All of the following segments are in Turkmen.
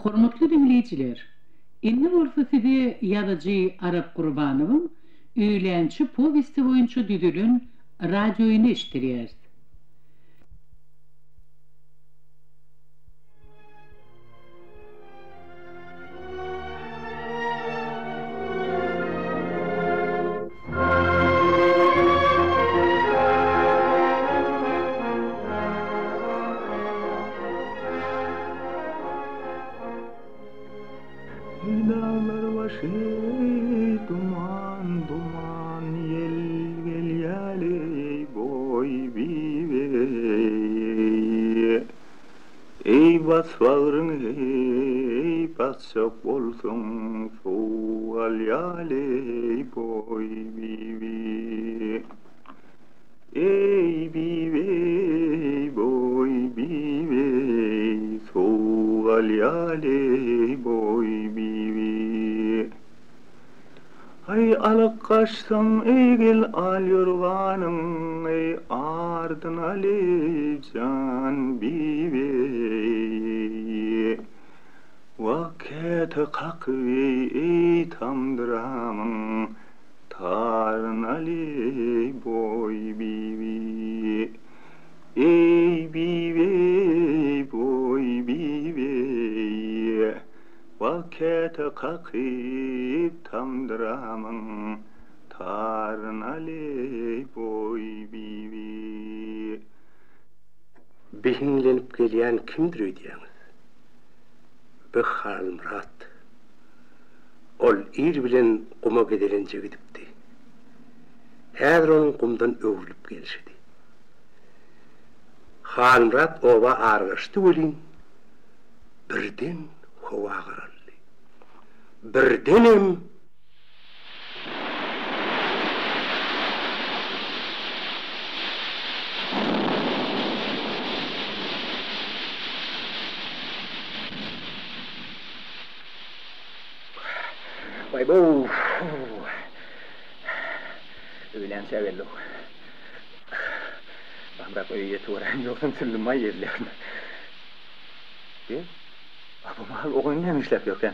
Hormatly diňleýjiler, indi bolsa size ýazyjy Arap Gurbanowyň Öýlänçi powesti boýunça düzülen radioýyny eşitdirýäris. Daglar başy duman duman ýel gelýäleý boý bibeý Eý bas bagryňy eý basjak bolsaň sowuk alýaly boý bibi. Eý bibi boý bibi sowuk alýaly boý bibi. Aý alyp gaçsaň eý gel al ýorganyň eý ardyn aly jan bibi. Wah käte kakyp eý eý tamdyramyň Taryn aly boý bibi. Eý bibi boý bibi. Wah käte kakyp tamdyramyň Taryn aly boý bibi. Bi hiňlenip gelýän kimdir öýdýäňiz? Bi Halmyrat. Ol ir bilen guma gezelenje gidipdi. Häzir onuň gumdan öwrülip gelşidi. Halmyrat oba aralaşdy welin, birden howa garaldy. Birdenem. Waý-bow! Öýlänçä geldi-ow. Bamrak öýe ýetiberäýin, ýogsam süllüm-aý ýerlerin. Be, a bu mahal o goýun näme işläp ýörkän?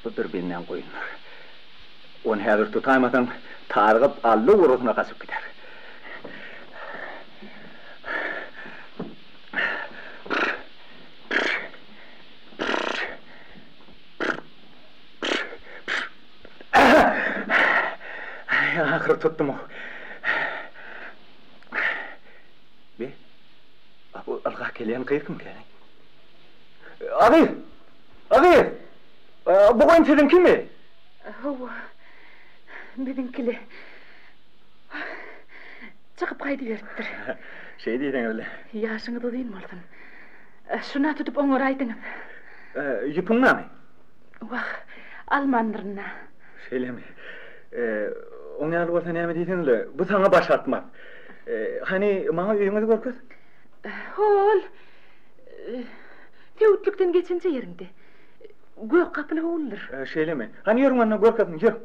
Bu bir benden goýundyr. Ony häzir tutaýmasaň, tarygyp Alla ugrasyna gaçyp gider. Ahyry tutdum-ow. Be, a bu ylgap gelýän gyz kimkä? A gyz! A gyz! Bu goýun siziňkimi? Hawa, biziňkili. Çykyp gaýdyberipdir. Şeý diýseňiz-le. Ýaşyňyz uzyn bolsun. Şuna tutup oňaraýdyňyz. Ýüpüň barmy? Wah, almandyryn-a. Şeýlemi? Oň ýaly bolsa näme diýseňle, bu saňa başartmaz. Hany, maňa öýüňizi görkez. Hol, söwütlikden geçenje ýeriňde. Gök gapyly howludyr. Şeýlemi? Hany ýörüň onda görkezin, ýör.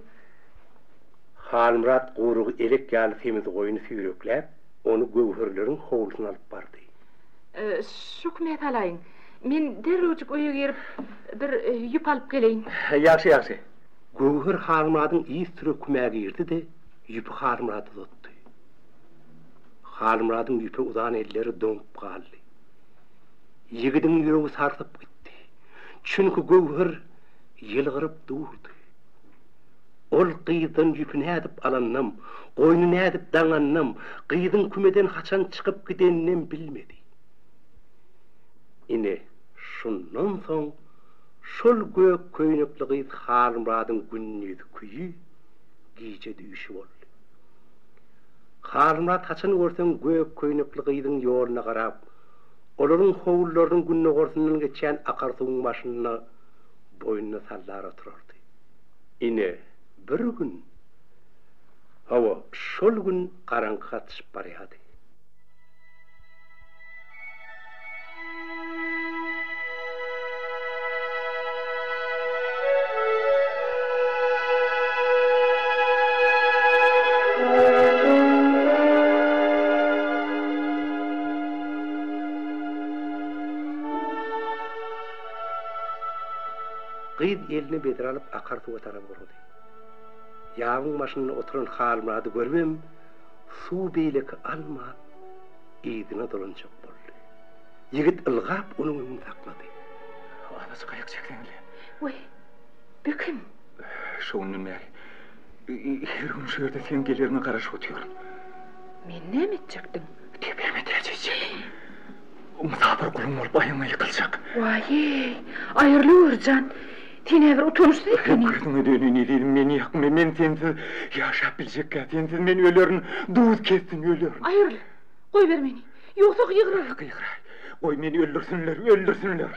Halmyrat gurugy elek ýaly semiz goýny süýrekläp, ony göwherleriň howlusyna alyp bardy. Şu kümä salaýyň. Men derrewjik öýe girip, bir ýüp alyp geleýin. Ýagşy, ýagşy. Göwher Halmyradyň yzsüre kümä girdi-de, ýüpi Halmyrada uzatdy. Halmyradyň ýüpe uzan elleri doňup galdy. Ýigidiň ýüregi sarsyp gitdi. Çünki Göwher ýylgyryp durdy. Ol gyzdan ýüpi nädip alanynam, goýny nädip daňanynam, gyzyň kümeden haçan çykyp gideninem bilmedi. Ine, şundan soň şol gök köýnekli gyz Halmyradyň gündiz küýi, gije düýşi boldy. Halmyrat haçan görseň gök köýnekli gyzyň ýoluna garap, olaryň howlularynyň gündogarsyndan geçýän akar suwuň başynda boýnuny sallar oturardy. Ine, bir gün, hawa, şol gün garaňky gatyşyp barýardy. Gyz eline bedre alyp akar suwa tarap ugrady. Ýabyň başynda oturan Halmyrady görübem suw beýleki alman yzyna dolanjak boldy. Ýigit ylgap onuň öňüni saklady. Azajyk aýak çekseňle. Weý, bu kim? Şo günden bäri her gün şu ýerde seň geleriňe garaşyp otyryn. Meni näme etjekdiň? Depäme täç etjek. Mysapyr guluň bolup aýagyňa ýykyljak. Waý-eý, aýrylywer jan. Sen-ä bir utançsyz ekeniň. Gözüňe döneýin ezizim, meni ýakma, men sensiz ýaşap biljekkä, sensiz men ölerin, duz kessin ölerin. Aýryl, goýber meni, ýogsa gygyraryn. Gygyraý, goý meni öldürsinler, öldürsinler.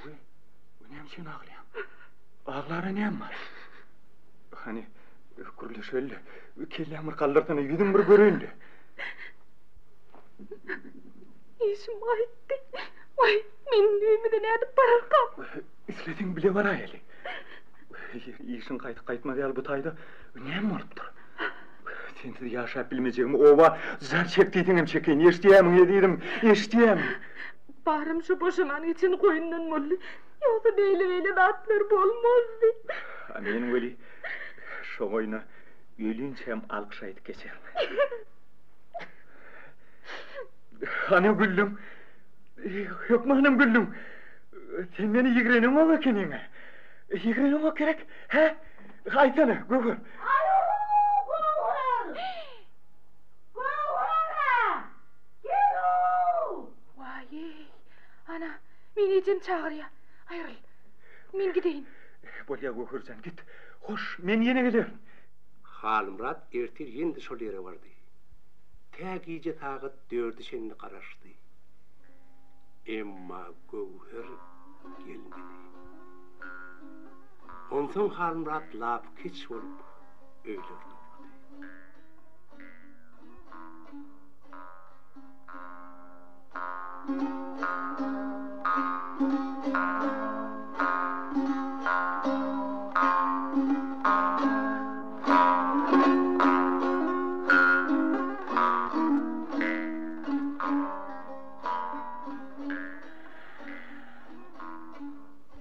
Weý, näme üçin aglaýaň? Aglara näme bar? Hany, gürleşeli. Kelläňi bir galdyrsana, ýüzüňi bir göreýin-le. Işim gaýtdy. Waý, men indi öýümize nädip bararkam? Isleseň bile baraýaly. Işiň gaýdyp gaýtmaz ýaly bu taýda näme bolupdyr? Sensiz ýaşap bilmejegimi oba jar çek diýseňem çekeýin. Eşidýärmiň, ezizim, eşidýärmiň? Baram şu boşaman geçen goýundan boldy. Ýogsa beýle-beýle zatlar bolmazdy. A men weli şo goýna ölinçäm alkyş aýdyp geçerin. Hany güldüň? Hökmanam güldüň. Sen meni ýigreneňok ekeniň-ä. Ýigreneňok gerek? Hä? Aýtsana, Göwher. Aý-ow, Göwher! Göwher-ä! Gel-ow! Waý-eý, ana, meni ejem çagyrýa. Aýryl. Men gideýin. Bolýa, Göwher jan, git. Hoş, men ýene gelerin. Halmyrat ertir ýene-de şol ýere bardy. Tä gije sagat dörde çenli garaşdy. Emma Göwher gelmedi. Onsoň Halmyrat lapykeç bolup öýlerine ugrady.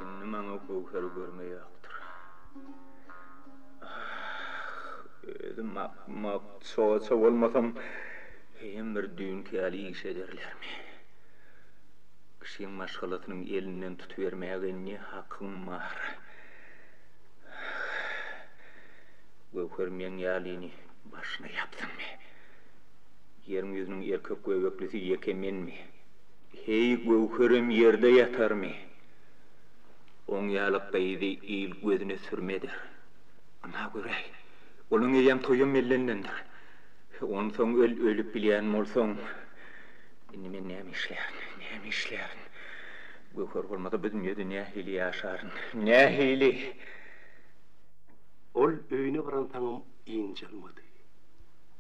Indi maňa Göwheri görme ýokdur. Ah, özüm akmak, çoça bolmasam, heýem bir düýnki ýaly iş ederlermi? Kişiň maşgalasynyň elinden tutubermäge ne hakym bar? Göwher meň ýalyny başyna ýapsynmy? Ýeriň ýüzüniň erkek göbeklisi ýeke menmi? Heý, Göwherem ýerde ýatarmy? Oň ýaly gyzy il gözüne sürme eder. Ynha göräý, olaň eýýäm toýam bellenendir. Onsoň öl, ölüp bilýän bolsaň. Indi men näme işlärin, näme işlärin? Göwher bolmasa bu dünýede nähili ýaşaryn, nähili? Ol öýüne baransoňam ynjalmady.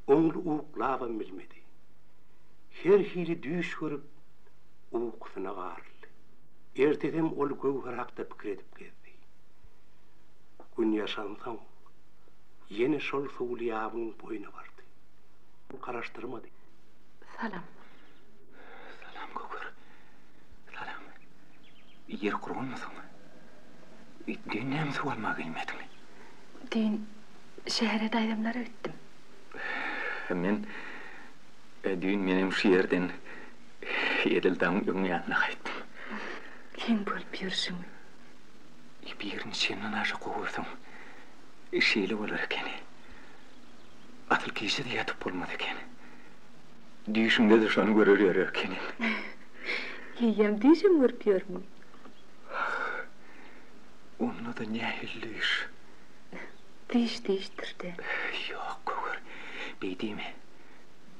Oňly uklabam bilmedi. Her hili düýş görüp, ukusyna garyldy. Ertesem ol Göwher hakda pikir edip gezdi. Gün ýaşansoň, ýene şol suwly ýabyň boýuna bardy. Garaşdyrmady. Salam. Salam, Göwher. Salam. Ýer gurgunmysyň? Düýn näme suw almaga gelmediň? Düýn şähere daýzamlara gitdim. Men düýn menem şu ýerden edil daňyň öň ýanyna gaýtdym. Seň bolup ýörşüňi. Birini çenden aşa gowy görseň, şeýle bolar ekeni. Asyl gije-de ýatyp bolmaz eken. Düýşüňde-de şony görer ýörer ekeniň. Eýýäm düýşem görüp ýörmüň? Onda-da nähili düýş? Düýş düýşdür-dä. Ýok, Göwher, beý diýme.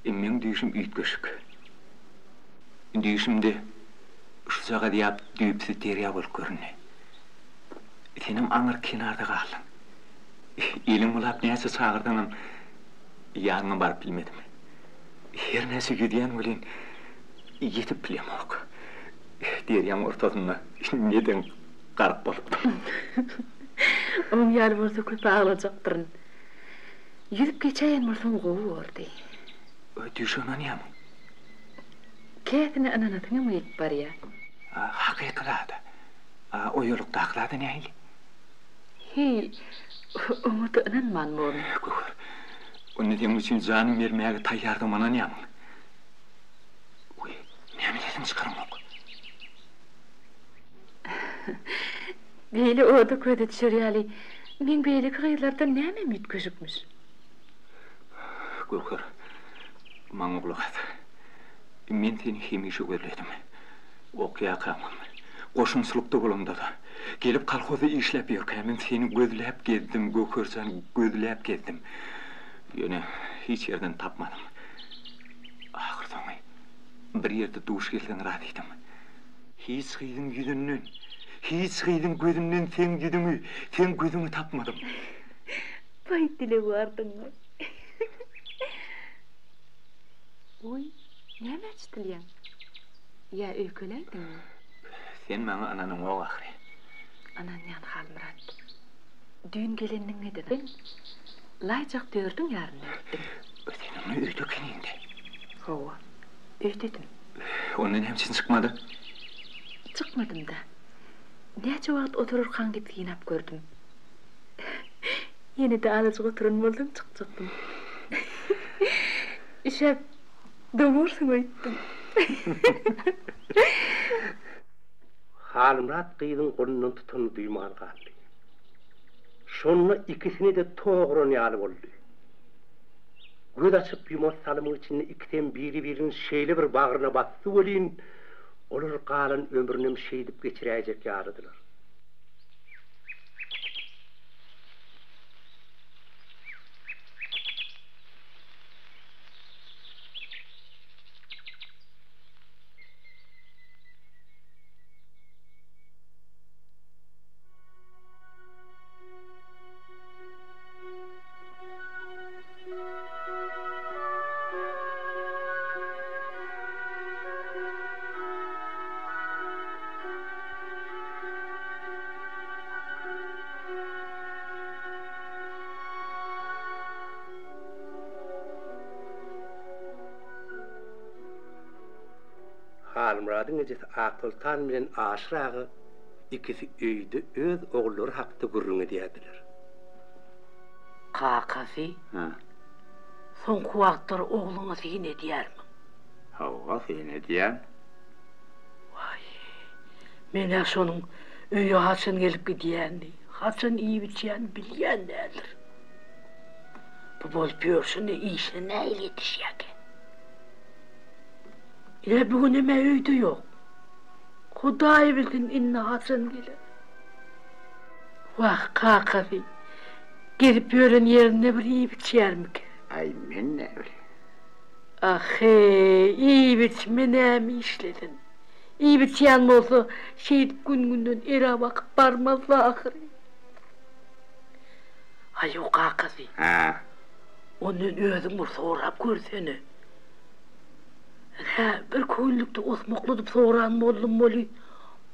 Meň düýşüm üýtgeşik. Düýşümde şujagaz ýap düýpsüz derýa bolup göründi. Senem aňyrky kenarda galdyň. Eliňi bulap näçe çagyrsaňam, ýanyňa baryp bilmedim. Her näçe ýüzýän welin, ýetip bilemok. Derýaň ortasynda nedeň gark bolupdym. Oň ýaly bolsa köp aglajakdyryn. Ýüzüp geçäýen bolsaň gowy bordy. Düýşe ynanýarmyň? Käsine ynanasyňam gelip barýar. Hakyky zada. A oýalykdaky zada nähili? Heý, oňa-da ynanman bormy? Göwher, onda seň üçin janymy bermäge taýýardygyma ynanýarmyň? Wiý, näme sesiňi çykaraňok? Beýle oda-köze düşer ýaly, meň beýleki gyzlardan nämem üýtgeşikmiş? Göwher, maňa gulak as. Men seni hemişe gözledim. Okýarkamam, goşunçylykda bolamda-da, gelip kolhozda işläp ýörkämem seni gözläp gezdim, Göwher jan, gözläp gezdim. Ýöne hiç ýerden tapmadym. Ahyrsoňy bir ýerde duş gelseň razydym. Hiç gyzyň ýüzünden, hiç gyzyň gözünden seň ýüzüňi, seň gözüňi tapmadym. Baý dilewardyňmy? Goý, nämä çytylýaň? Ýa öýkeläýdiňmi? Sen maňa ynanyňok ahyry. Ynanýan, Halmyrat. Düýn geleniňde-de sen laýjak dördüň ýarynda gitdiň. Sen onda öýde ekeniň-dä? Hawa, öýdedim. Onda näme üçin çykmadyň? Çykmadym-da. Näçe wagt oturarkaň diýip synap gördüm. Ýene-de azajyk oturan bolsam çykjakdym. Üşäp doňarsyň öýtdüm. Halmyrat gyzyň golundan tutanyny duýman galdy. Şonda ikisine-de tok uran ýaly boldy. Göz açyp-ýumas salymyň içinde ikisem biri-birini şeýle bir bagryna basdy welin, olar galan ömrünem şeýdip geçiräýjek ýalydylar. Halmyradyň ejesi Aksoltan bilen Aşyr aga ikisi öýde öz ogullary hakda gürrüň edýärdiler. Kakasy, soňky wagtlar ogluňa syn edýärmiň? Hawa, syn edýän. Waý, men-ä şonuň öýe haçan gelip gidýänini, haçan iýip-içýänini bilýän däldirin. Bu bolup ýörşüne işine nähili ýetişýärkä? Ine, bu günem-ä öýde ýok. Hudaý bilsin, indi haçan geler. Wah, kakasy, gezip ýören ýerinde bir iýip-içýärmikä? Aý, men näbileýin. Ah-heý, iýip-içme näme işlesin? Iýip-içýän bolsa, şeýdip gün-günden eräp akyp barmazdy ahyry. Aýow, kakasy. Hä? Ondan özüň bir sorap görsene. Hä, bir köňüllikde osmakladyp soran boldum weli,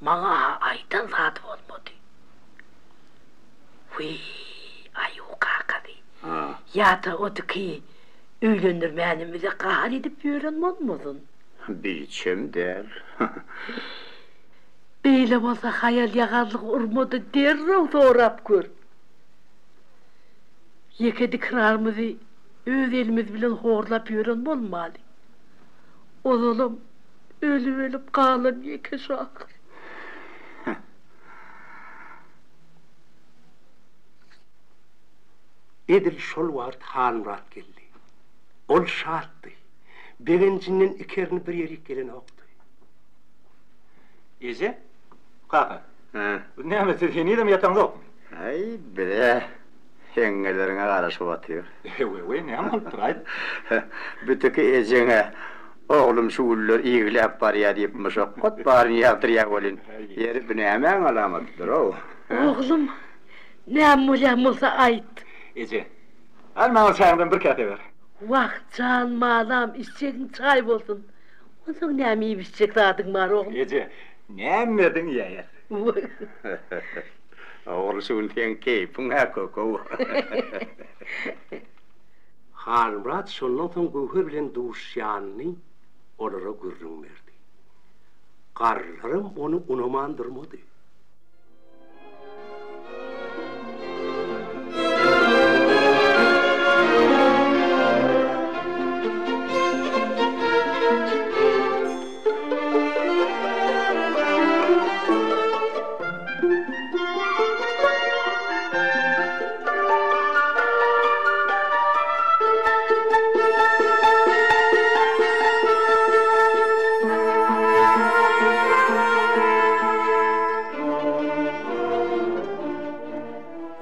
maňa-ha aýdan zady bolmady. Wiý, aýow, kakasy. Hä? Ýa-da otüki öýlendirmänimize gahar edip ýören bolmasyn? Biçem däl. Beýle bolsa haýal-ýagallyk urma-da derrew sorap gör. Ýeke dikrarymyzy öz elimiz bilen horlap ýören bolmaly. Ozalam ölüp-ölüp galan ýeke şu ahyry. Edil şol wagt Halmyrat geldi. Ol şatdy. Begenjinden iki erni bir ýerik gelenokdy. Eje, kaka, bu näme siz henizem ýataňzokmy? Aý, biz-ä heňňeleriňe garaşyp otyrys. Ewe-we, näme bolupdyr, aýt? Bütüki ejeň-ä Oglum şu günler igläp barýa diýip muşakgat baryny ýagdyrýa welin, ýeri bu nämäň alamatydyr-ow? Oglum, näme bolýan bolsa aýt. Eje, hany maňa çaýyňdan bir käse ber. Wah, jan malam, içjegiň çaý bolsun. Onsoň näme iýip-içjek zadyň bar, oglum? Eje, näme berdiň iýäýeris. Ogul, şu gün seň keýpiň-ä kök-ow. Halmyrat şondan soň Göwher bilen duşuşýanyny olara gürrüň berdi. Garrylaram ony unaman durmady.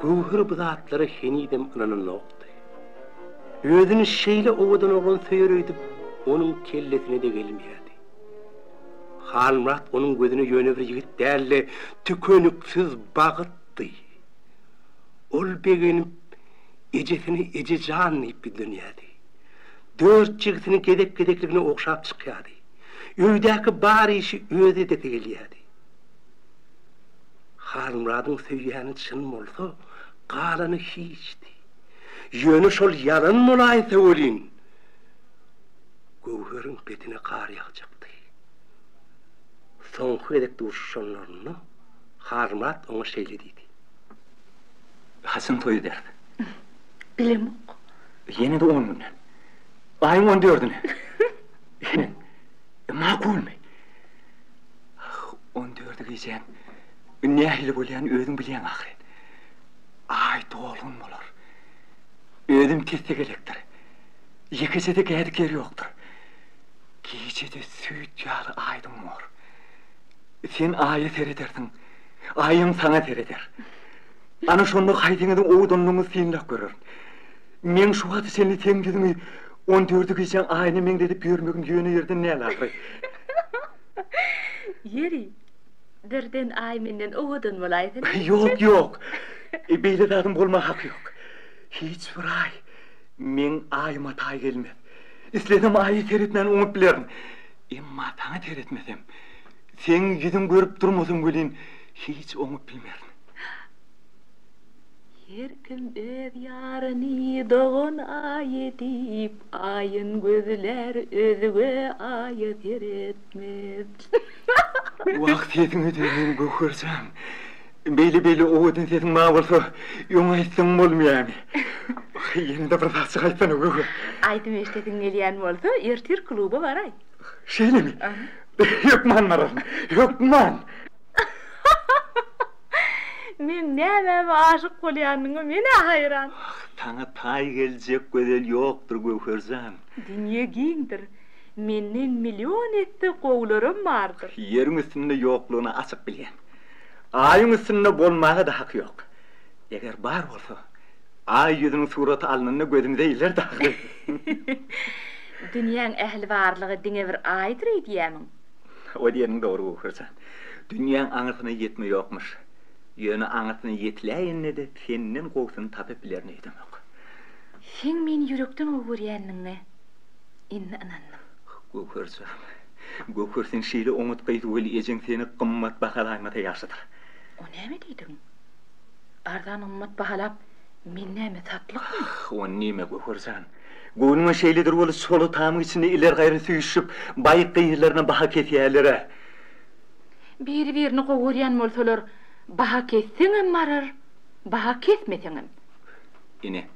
Göwher bu zatlara henizem ynananokdy. Özüni şeýle owadan oglan söýer öýdüp, onuň kellesine-de gelmeýärdi. Halmyrat onuň gözüne ýöne bir ýigit däl-de, tükeniksiz bagytdy. Ol begenip, ejesine Eje jan diýip ýüzlenýärdi. Dört jigisini gezek-gezekligine ogşap çykýardy. Öýdäki bar işi özi edesi gelýärdi. Halmyradyň söýýäni çyn bolsa, galany hiçdi. Ýöne şol ýalan bolaýsa welin, Göwheriň betine gar ýagjakdy. Soňky gezek duşuşanlarynda Halmyrat oňa şeýle diýdi. Haçan toý ederis? Bilemok. Ýene-de on günden. Aýyň on dördüne. Makulmy? Ah, on dördi gijäň nähili bolýanyny özüň bilýäň ahyryn. Aý dolgun bolar. Özüm tes-tegelekdir. Ýekeje-de gädik ýeri ýokdur. Gije-de süýt ýaly aýdyň bor. Sen Aýa seredersiň, Aýam saňa sereder. Ana şonda haýsyňyzyň owadanlygyňyzy synlap görerin. Meň şu wagta çenli seň ýüzüňi on dördi gijäň Aýyna meňzedip ýörmegim ýöne ýerden däl ahyry. Ýeri, birden Aý menden owadan bolaýsa nätjek? Ýok, ýok. Beýle zadyň bolmaga haky ýok. Hiç bir Aý Meň Aýyma taý gelmez. Islesem Aýa seretmän oňup bilerin. Emma saňa seretmesem, seň ýüzüňi görüp durmasam welin, hiç oňup bilmerin. Her kim öz ýaryny dogan Aýy diýip, Aýyn gözlär, özge Aýa seretmez. Wah, sesiňe döneýin, Göwherjan. Beýle-beýle owadan sesiň bar bolsa, öň aýtsaň bolmaýamy? Ýene-de bir zatjyk aýtsana, Göwher. Aýdym eşidesiň gelýän bolsa, ertir kluba baraý. Şeýlemi? Hökman bararyn, hökman! Meň nämäme aşyk bolýanyňa men-ä haýran. Ah, saňa taý geljek gözel ýokdur, Göwher jan. Dünýe giňdir. Menden million esse gowularam bardyr. Ýeriň üstünde ýoklugyny açyk bilýän. Aýyň üstünde bolmaga-da haky ýok. Eger bar bolsa, Aý ýüzüniň suraty alnanda gözümize ilerdi ahyry. Dünýäň ähli barlygy diňe bir Aýdyr öýdýämiň? O diýeniň dogry, Göwher jan. Dünýäň aňyrsyna ýetme ýokmuş. Ýöne aňyrsyna ýetiläýende-de senden gowusyny tapyp bilerin öýdemok. Seň meni ýürekden gowy görýändigiňe indi ynandym. Göwher jan. Göwher sen şeýle oňat gyz weli ejeň seni gymmat bahalaýmasa ýagşydyr. O näme diýdigiň? Arzan gymmat bahalap men näme satlykmy? Ah, ony diýme Göwher jan. Göwnüňe şeýledir weli çola tamyň içinde ileri-gaýry süýşüp baý gyzlaryna baha kesýärler-ä. Biri-birini gowy görýän bolsalar baha kesseňem barar, baha kesmeseňem. Ine,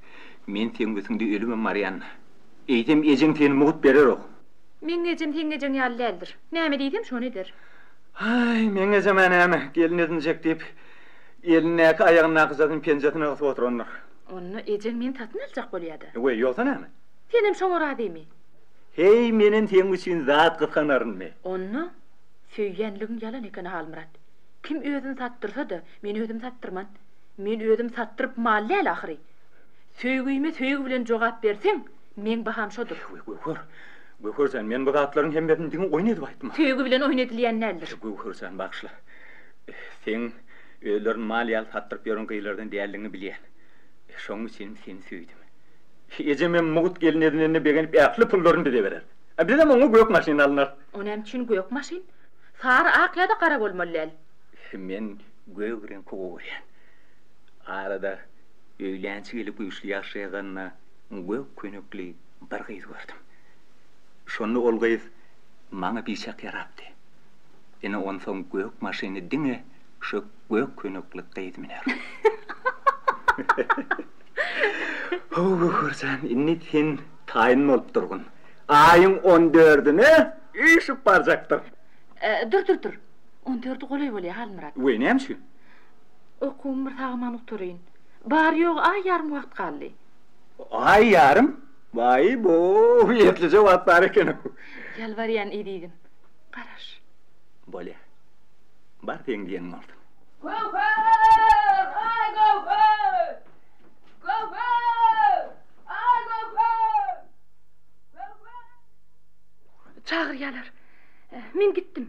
men seň üstüňde ölübem barýan. Eýsem ejeň seni mugt berer-ow. Meň ejem seň ejeň ýaly däldir. Näme diýsem şony eder. Aý, meň ejem-ä näme, gelin edinjek diýip, elindäki aýagyndakyjasyny penjesine gysyp oturandyr. Onda ejeň meni satyn aljak bolýa-da. Weý, ýogsa näme? Senem şoňa razymy? Heý, menem seň üçin zat gysganarynmy? Onda söýýänligiň ýalan eken, Halmyrat. Kim özüni satdyrsa-da, men özümi satdyrman. Men özüm satdyryp mal däl ahyry. Söýgüme söýgi bilen jogap berseň, meň baham şodur. Weý, Göwher, Göwher jan, men bu zatlaryň hemmesini diňe oýun edip aýtdym. Söýgi bilen oýun edilýän däldir. Göwher jan, bagyşla. Seň özlerini mal ýaly satdyryp ýören gyzlardan däldigiňi bilýän. Şonuň üçinem seni söýdüm. Ejemem mugt gelin edinenine begenip ähli pullaryny bize berer. Bizem oňa gök maşyn alynarys. O näme üçin gök maşyn? Sary, ak ýa-da gara bolmaly däl. Men gök reňki gowy görýän. Arada öýlänçi gelip güýçli ýagyş ýaganda gök köýnekli bir gyz gördüm. Şonda ol gyz maňa biçak ýarapdy. Ine onsoň gök maşyny diňe şo gök köýnekli gyz müner. How Göwher jan, indi sen taýyn bolup durgun. Aýyň on dördüne üýşüp barjakdyr. Dur, dur, dur. On dördi golaý bolýar, Halmyrat. Weý, näme üçin? Okuwymy bir sag-aman gutaraýyn. Bary-ýogy aý ýarym wagt galdy. Aý ýarym? Waý-bo, eslije wagt bar eken-ow. Ýalbarýan, ezizim. Garaş. Bolýa. Bar seň diýeniň bolsun. Göwher! Aý Göwher! Göwher! Aý Göwher! Göwher! Çagyrýalar. Men gitdim.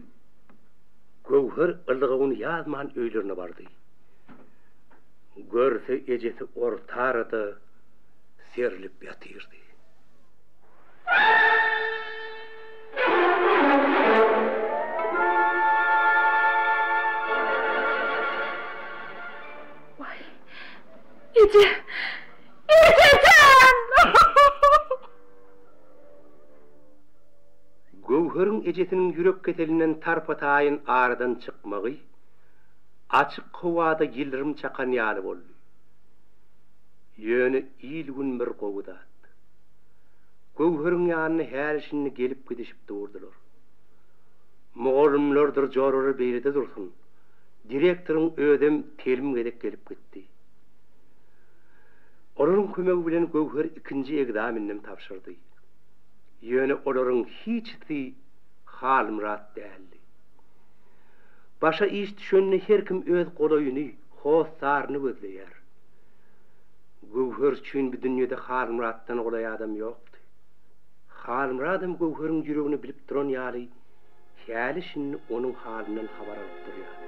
Göwher ylgawyny ýazman öýlerine bardy. Görse ejesi orta arada serlip ýatyrdy. Waý, eje! Eje jan! Göwheriň ejesiniň ýürek keselinden tarpa-taýyn aradan çykmagy açyk howada ýyldyrym çakan ýaly boldy. Ýöne il-gün bir gowy zat. Göwheriň ýanyna häli-şindi gelip-gidişip durdular. Mugallymlardyr joralar beýlede dursun, direktoryň özem telim gezek gelip gitdi. Olaryň kömegi bilen Göwher ikinji ekzameninem tabşyrdy. Ýöne olaryň hiçisi Halmyrat däldi. Başa iş düşende her kim öz golaýyny, hossaryny gözleýär. Göwher üçin bu dünýede Halmyratdan golaý adam ýokdy. Halmyradam Göwheriň ýüregini bilip duran ýaly, häli-şindi onuň halyndan habar alyp durýardy.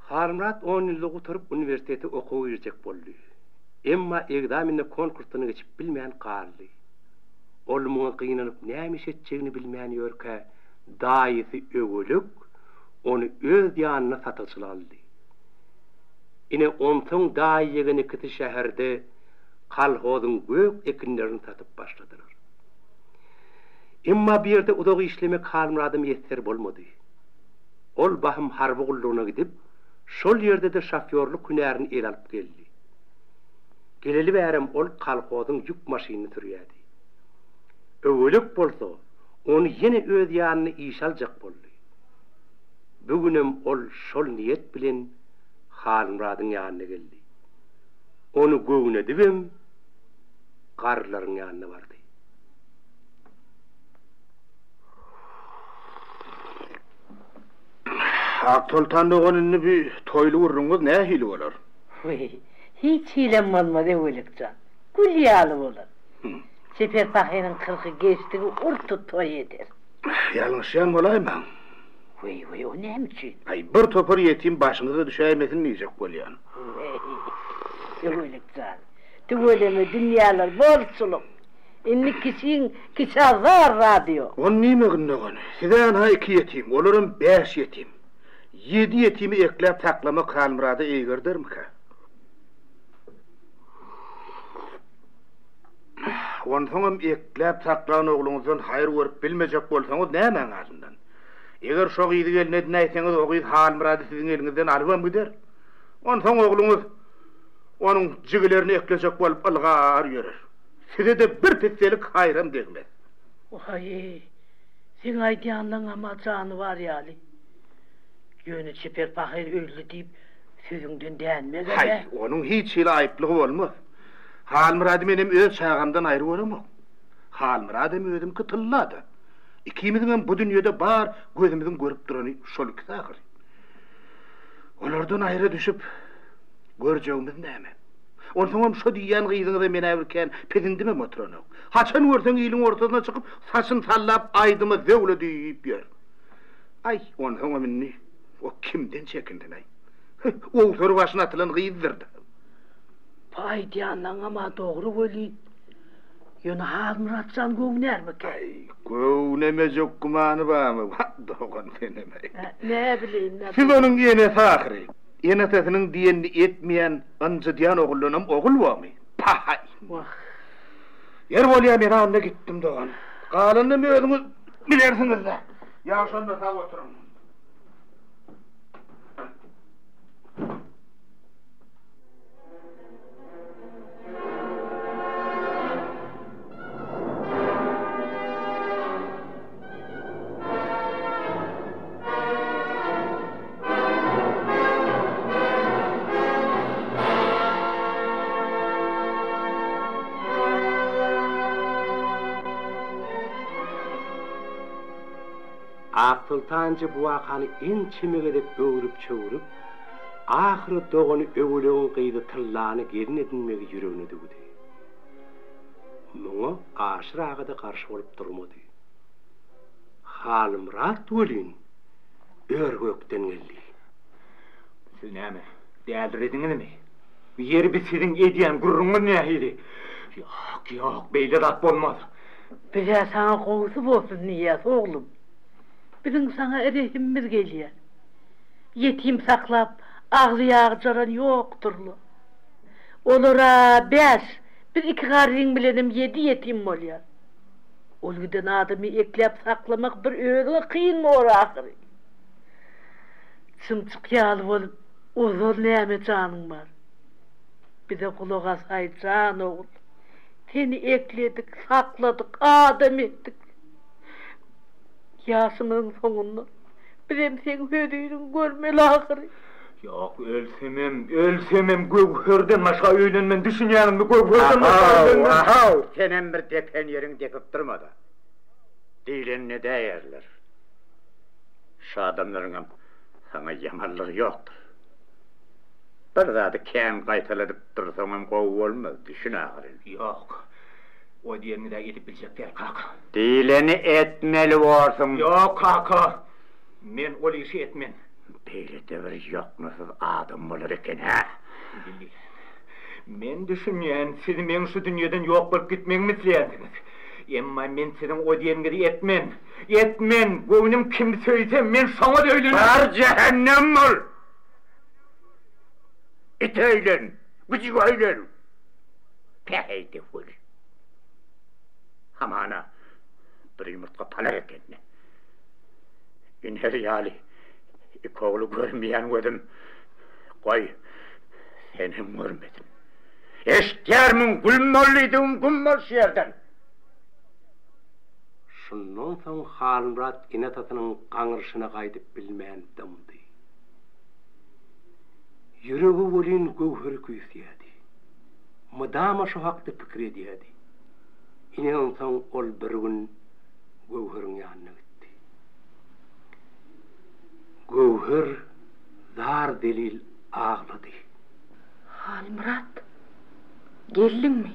Halmyrat on ýyllygy gutaryp uniwersitete okuwa girjek boldy. Emma ekzamende konkursdan geçip bilmän galdy. Ol muňa gynanyp näme iş etjegini bilmän ýörkä daýysy Öwelek ony öz ýanyna satygçylyk aldy. Ine, onsoň daýy-ýegen ikisi şäherde kolhozyň gök ekinlerini satyp başladylar. Emma bu ýerde uzak işlemek Halmyrada miýesser bolmady. Ol bahym harby gullugyna gidip, şol ýerde-de şofýorlyk hünärini ele alyp geldi. Geleli bärem ol kolhozyň ýük maşynyny sürýärdi. Öwelek bolsa, ony ýene öz ýanyna işe aljak boldy. Bu günem ol şol niýet bilen Halmyradyň ýanyna geldi. Ony göwnedibem garrylaryň ýanyna bardy. Aksoltan dogan indi bi toýly gürrüňiňiz nähili bolar? Weý, hiç hilem bolmaz Öwelek jan. Gül ýaly bolar. Çeper pahyryň kyrky geçdigi ur-tut toý eder. Ýalňyşýan bolaýmaň? Weý, weý, o näme üçin? Aý, bir topar ýetim başyňyza düşäýmesin diýjek bolýan. Weý, Öwelek jan, tüweleme dünýäler bolçulyk. Indi kiçiň kiçä zar zady ýok. Ony diýmegin dogan. Size anha iki ýetim, olaram bäş ýetim. Ýedi ýetimi ekläp saklamak Halmyrada eýgerdermikä? Onsoňam ekläp saklan ogluňyzdan haýyr görüp bilmejek bolsaňyz nämäň alyndan? Eger şo gyzy gelin edinäýseňiz, o gyz Halmyrady siziň eliňizden alybam gider. Onsoň ogluňyz onuň jigilerini eklejek bolup ylgar ýörer. Size-de bir pisselik haýram degmez. Waý-eý, seň aýdýanlaňam-a jany bar ýaly. Ýöne Çeper pahyr öldi diýip, sözüňden dänmegem-ä. Haý, onuň hiç hili aýyplygy bolmaz. Halmyrady menem öz çagamdan aýry göremok. Halmyradam özümki Tylla-da. Ikimiziňem bu dünýede bar gözümiziň görüp durany şol ikisi ahyry. Olardan aýra düşüp, görjegimiz näme? Onsoňam şo diýýän gyzyňyza men-ä bir kän pisindimem oturanok. Haçan görseň iliň ortasyna çykyp, saçyny sallap aýdyma zöwle diýip ýör. Aý, onsoňam indi o kimden çekinsin-aý? Owsary başyna atylan gyzdyr-da. Bu aýdýanlaňam-a dogry welin, ýöne Halmyrat jan göwnärmikä? Aý, göwnemejek gümany barmy? Wah, dogan senem-aý. Näbileýin-dä. Siz onuň enesi ahyry. Ene-atasynyň diýenini etmeýän, ynjydýan oguldanam ogul bormy? Pahaý! Wah. Ýeri bolýa, men onda gitdim dogan. Galanynam özüňiz bilersiňiz-dä. Ýa şonda sag oturyň. Aksoltan eje bu wakany ençeme gezek öwrüp-çöwrüp, ahyry dogany Öwelegiň gyzy Tyllany gelin edinmegi ýüregine düwdi. Muňa Aşyr aga-da garşy bolup durmady. Halmyrat welin ör-gökden geldi. Siz näme, dälirediňizmi? Ýeri bi siziň edýän gürrüňiňiz nähili? Ýok, ýok, beýle zat bolmaz. Biz-ä saňa gowusy bolsun diýýäs, oglum. Biziň saňa rehimimiz gelýär. Ýetim saklap, agzy ýagjaran ýokdur-la. Olar-a bäş, biz iki garryň bilenem ýedi ýetim bolýas. Ol giden adamy ekläp saklamak bir özüňe kyn bor ahyry. Çymçyk ýaly bolup ozal näme janyň bar. Bize gulak asaý jan ogul. Seni ekledik, sakladyk, adam etdik. Ýaşymyzyň soňunda bizem seň höziriňi görmeli ahyry. Ýok, ölsemem, ölsemem Göwherden başga öýlenmen, düşünýäňizmi, Göwherden başga öýlenmen. Ahow, ahow, senem bir depen ýeriňi depip durma-da. Diýlenini edäýerler. Şu adamlaryňam saňa ýamanlygy ýokdur. Bir zady kän gaýtaladyp dursaňam gowy bolmaz, düşün ahyryn. Ýok, o diýeniňiz-ä edip biljek däl, kaka. Diýleni etmeli borsuň. Ýok, kaka, men ol işi etmen. Beýle-de bir ýoknasyz adam bolar eken-hä? Bilýän. Men düşünýän, siz meň şu dünýeden ýok bolup gitmegimi isleýänsiňiz. Emma men siziň o diýeniňizi etmen. Etmen! Göwnüm kimi söýse, men şoňa-da öýlenerin. Bar jähennem bol! Ite öýlen, güjüge öýlen! Päheý-de weli. Hamana, bir ýumurtga palak eken-dä. Iner ýaly iki ogly görmeýän gözüm, goý, senem görmesin. Eşitýärmiň, gül bol diýdigim, güm bol şu ýerden! Şundan soň Halmyrat ene-atasynyň gaňryşyna gaýdyp bilmän dymdy. Ýüregi welin Göwheri küýseýärdi. Mydama şo hakda pikir edýärdi. Ine onsoň ol bir gün Göwheriň ýanyna gitdi. Göwher zar-zelil aglady. Halmyrat, geldiňmi?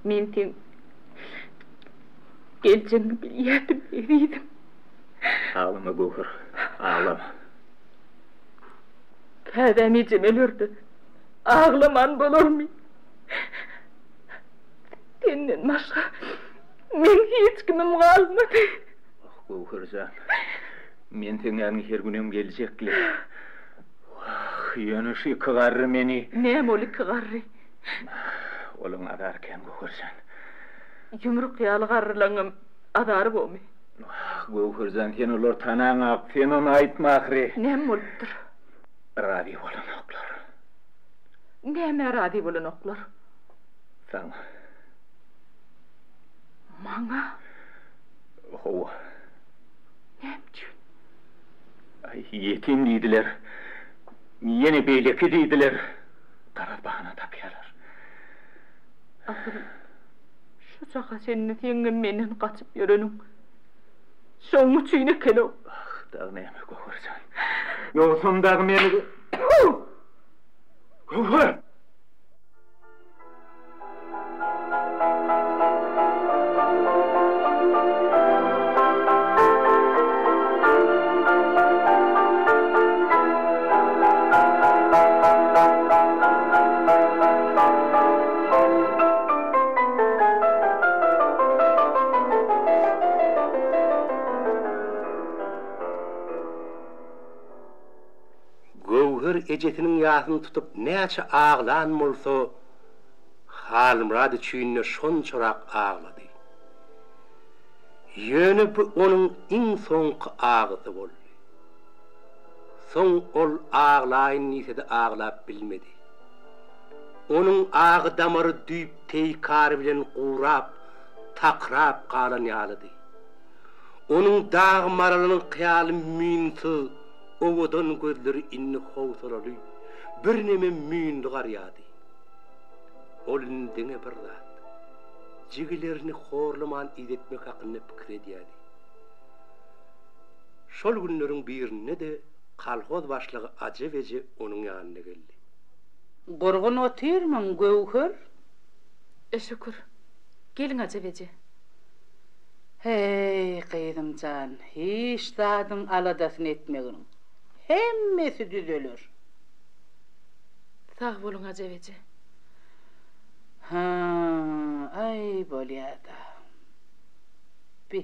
Men seň geljegiňi bilýärdim, ezizim. Aglama, Göwher, aglama. Käbäm ejem ölerde, aglaman bolarmy? Senden başga meň hiç kimim galmady. Oh, Göwher jan, men seň ýanyňa her günem geljekle. Wah, ýöne şu iki garry meni. Näme ol iki garry? Olaň azary kän, Göwher jan. Ýumruk ýaly garrylaňam azary bormy? Wah, Göwher jan, sen olary tanaňok, sen ony aýtma ahyry. Näme bolupdyr? Razy bolanoklar. Nämä razy bolanoklar? Saňa. Maňa? Hawa. Näme üçin? Aý, ýetim diýdiler. Ýene beýleki diýdiler. Garaz, bahana tapýarlar. Asyl, şu çaka çenli seňňem menden gaçyp ýöreniň şoň üçin eken-ow. Ah, dagy näme, Göwher jan. Ýogsam dagy meni. Göwher! ejesiniň ýasyny tutup näçe aglan bolsa, Halmyrat üçin-de şonçarak aglady. Ýöne bu onuň iň soňky agysy boldy. Soň ol aglaýyn diýse-de aglap bilmedi. Onuň agy damary düýp-teýkary bilen gurap, takrap galan ýalydy. Onuň dag maralynyň hyýaly müýnsüz, owadan gözleri indi howsalaly, birneme müýnli garýardy. Ol indi diňe bir zat, jigilerini horlaman idetmek hakynda pikir edýärdi. Şol günleriň birinde-de kolhoz başlygy Ajap eje onuň ýanyna geldi. Gurgun otyrmyň, Göwher? Şükür. Geliň, Ajap eje. Heý, gyzym jan, hiç zadyň aladasyny etmegin. Hemmesi düzeler. Sag boluň, Ajap eje. Hä, aý, bolýa-da. Bi,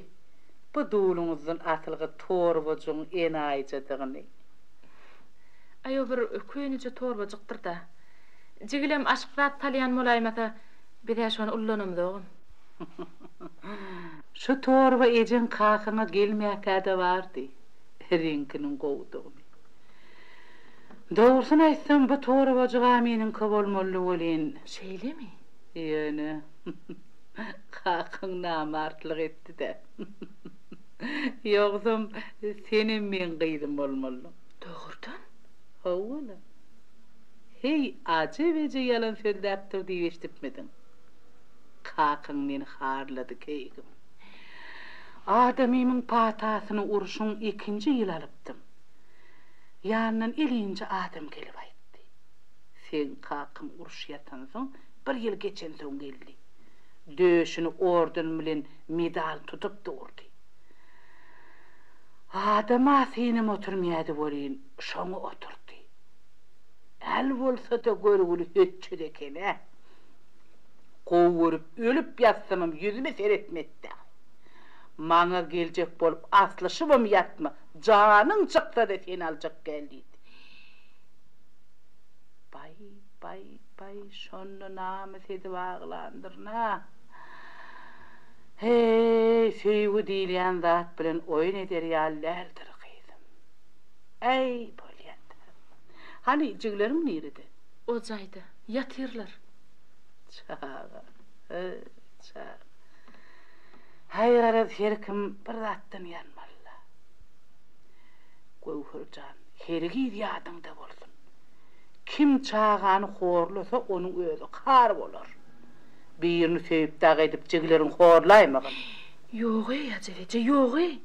bu duluňyzdan asylgy torbajygyň enaýyjadygyny. Aý, o bir köneje torbajykdyr-da. Jigilem aşyk zat salýan bolaýmasa, biz-ä şony ullanamzogam. Şu torba ejeň kakaňa gelmäkä-de bardy, reňkiniň gowudygyny. Dogrusyny aýtsam, bu torbajyg-a meniňki bolmalydy welin. Şeýlemi? Ýöne, kakaň namartlyk etdi-dä. Ýogsam, senem meň gyzym bolmalydyň. Dogrudan? Hawa-la. Heý, Ajap eje ýalan sözläpdir diýip eşidipmidiň? Kakaň meni harlady, keýgim. Adamymyň patasyny urşuň ikinji ýyly alypdym. Ýanyndan elinje adam gelip aýtdy. Seň kakaň uruş ýatansoň bir ýyl geçensoň geldi. Döşüni orden bilen medal tutup durdy. Adam-a senem oturmaýady welin, şoňa oturtdy. Äl bolsa-da görgüli hötjet eken-ä. Gowy görüp ölüp ýatsamam ýüzüme seretmezd-ä. Maňa geljek bolup aslyşybam ýatma, janyň çyksa-da seni aljak däl diýdi. Baý, baý, baý, şonda namys edip aglandyryn-a. Heý, söýgi diýilýän zat bilen oýun eder ýaly däldir, gyzym. Äý, bolýa-da. Hany, jigileriň nirede? O jaýda. Ýatyrlar. Çaga, heý, çaga. Haý, garaz, her kim bir zatdan ýanmaly-la. Göwher jan, hergiz ýadyňda bolsun. Kim çagany horlasa, onuň özi har bolar. Birini söýüp dagy edip jigileriňi horlaýmagyn. Ýog-eý, Ajap eje, ýog-eý.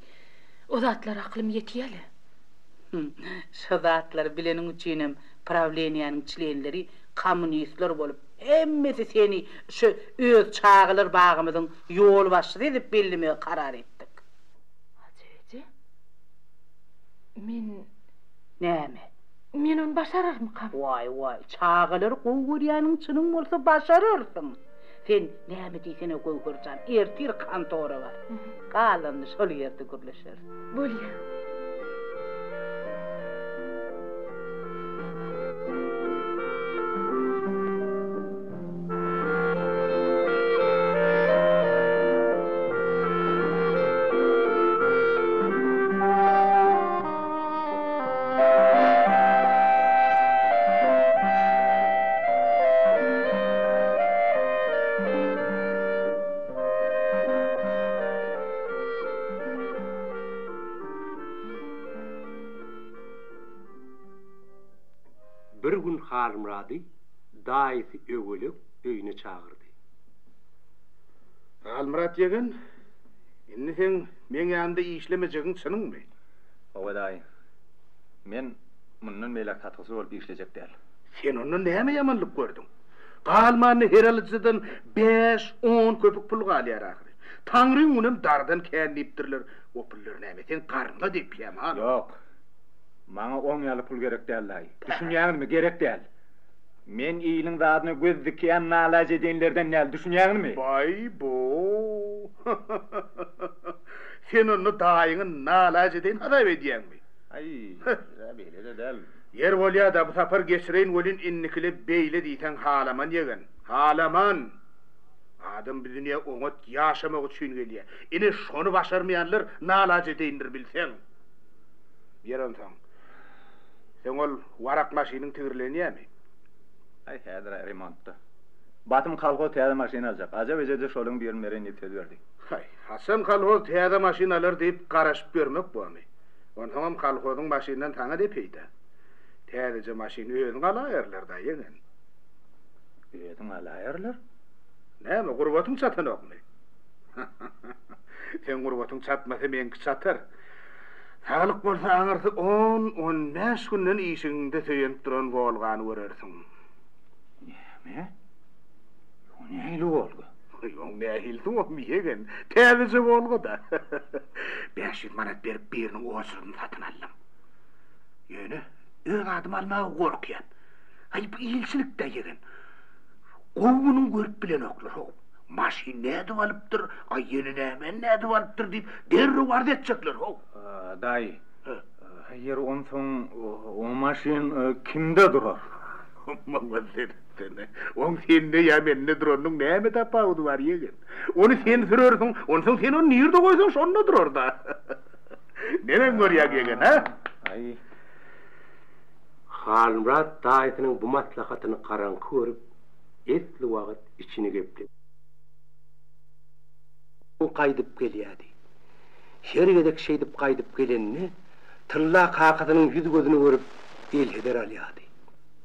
O zatlara aklym ýetýä-le. Şo zatlary bileniň üçinem prawleniýäniň çlenleri kommunistler bolup, hemmesi seni şu öz çagalar bagymyzyň ýolbaşçysy edip bellemegi karar etdik. Ajap eje, men. Näme? Men ony başararmykam? Waý, waý, çagalary gowy görýäniň çynyň bolsa başararsyň. Sen näme diýsene Göwher jan, ertir kontora bar. Galanyny şol ýerde gürleşeris. Bolýa. Bir gün Halmyrady daýysy Öwelek öýüne çagyrdy. Halmyrat ýegen, indi seň meň ýanymda işlemejegiň çynyňmy? Hawa daýy. Men mundan beýläk satgyçy bolup işlejek däl. Sen onda näme ýamanlyk gördüň? Galmanda her alyjydan bäş, on köpük pul galýar ahyry. Taňryň günem dardan kän diýipdirler. O pullar näme, seň garnyňa depýämi, ha? Ýok. Maňa oň ýaly pul gerek däl daýy. Düşünýäňizmi, gerek däl. Men iliň zadyna göz dikýän nalaç edenlerden däl, düşünýäňizmi? Baý-bo! Sen onda daýyňy nalaç edeýin hasap edýäňmi? Aý, beýle-de däl. Ýer bolýa-da, bu sapar geçireýin welin indikile beýle diýseň halaman ýegen. Halaman! Adam bu dünýä oňat ýaşamak üçin gelýä. Ine şony başarmaýanlar nalaç edeýindir bilseň. Ýer onsoň. Seň ol warak maşynyň tigirlenýämi? Aý häzir-ä remontda. Basym kolhoz täze maşyn aljak. Ajap eje-de şolaryň birini bereýin diýip söz berdi. Haý, haçan kolhoz täze maşyn alar diýip garaşyp ýörmek bormy? Onsoňam kolhozyň maşynyndan saňa ne peýda? Täzeje maşyny özüň alaýarlar-da, ýegen. Özüň alaýarlar? Näme, gurbatyň çatanokmy? Seň gurbatyň çatmasa, meňki çatar. Saglyk bolsa aňyrsy on, on bäş günden işigiňde söýenip duran Wolgany görersiň. Näme? O nähili Wolga? Oň nähilisi bolmy, ýegen? Täzeje Wolga-da. 500 manat berip biriniň oçrudyny satyn aldym. Ýöne öz adyma almaga gorkýan. Aý, bu ilçilik-dä, ýegen. Gowy günüň görüp bilenoklar-how. Maşyn nädip alypdyr, aý, ýene nämäni nädip alypdyr diýip, derrew arz etjekler-how. Daýy, ýeri onsoň o maşyn kimde durar? Maňa seretsene. Oň sende ýa mende duranynyň näme tapawudy bar, ýegen? Ony sen sürersiň, onsoň sen ony nirde goýsaň, şonda durar-da. Neneň görýäň, ýegen, hä? Aý. Halmyrat daýysynyň bu maslahatyny garaňky görüp, esli wagt içini gepletdi. Gaýdyp gelýärdi. Her gezek şeýdip gaýdyp gelende, Tylla kakasynyň ýüz-gözüni görüp, elheder alýardy.